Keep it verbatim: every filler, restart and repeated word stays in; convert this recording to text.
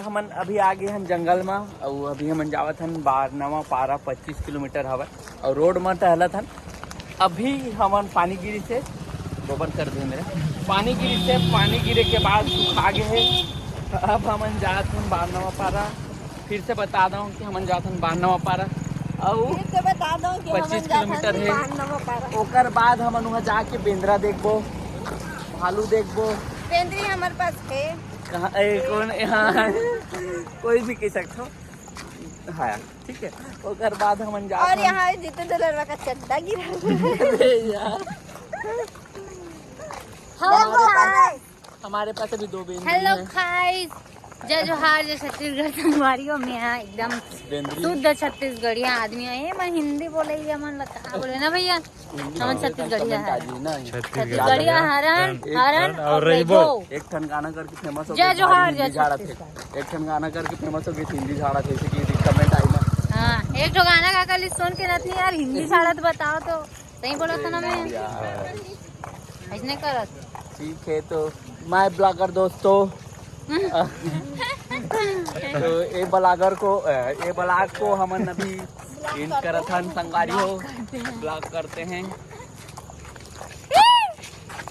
हमन अभी आ गे हन जंगल म, अउ अभी हमन जावत हन बारनवा पारा, पच्चीस किलोमीटर हवय, अउ रोड म टहलत हन। अभी हमन पानी गिरी से गोबर कर दे मेरा, पानी गिरी से, पानी गिरे के बाद सुखा गे हे। अब हमन जात हन बारनवा पारा। फिर से बता दो कि हमन जात हन बारनवा पारा, अउ फिर से बता दो कि हमन पच्चीस जात हन किलोमीटर हे। बारनवा पारा। ओकर बाद हमन वहाँ जाके बेंदरा देखबो, भालू देखबो। बेंदरी हमर पास हे। कहाँ, ए, कौन, हाँ, कोई भी कह सकते हो। हाँ, ठीक है। ओकर बाद हमन जात और हन। यहाँ जितेंद्र लड़वा का चड्डा गिरा। अरे यार। हेलो गाइस। हमारे पास अभी दो बेंदरी हेलो हैं। गाइस, जय जोहार, जय छत्तीसगढ़ संगवारी हो। मैं यहाँ एकदम बेंदरी। शुद्ध छत्तीसगढ़िया आदमी है। ये मैं हिंदी बोले, ये मन लगा बोले ना भैया। हिंदी हमन बोले छत्तीसगढ़िया तो हरन। आज ही ना। छत्तीसगढ़िया हरन, एक हरन ठन और और रहिबो। रहिबो। एक ठन गाना करके फेमस हो जय गया, जोहार, हिंदी जय झाड़ा थे। छत्तीसगढ़। एक ठन गाना करके फेमस हो गया, हिंदी झाड़ा थे, इसी की कमेंट आई ना। हाँ, एक ठो गाना गा कर सुन के रखनी यार, हिंदी झाड़ा तो बताओ तो। सही बोला था ना मैं? यार। ऐसने करत। ठीक है, तो माय ब्लॉगर दोस्तों, तो ए ब्लॉगर को, ए ब्लॉग को हमन अभी एंड करत हन संगवारी हो, ब्लॉग करते हैं।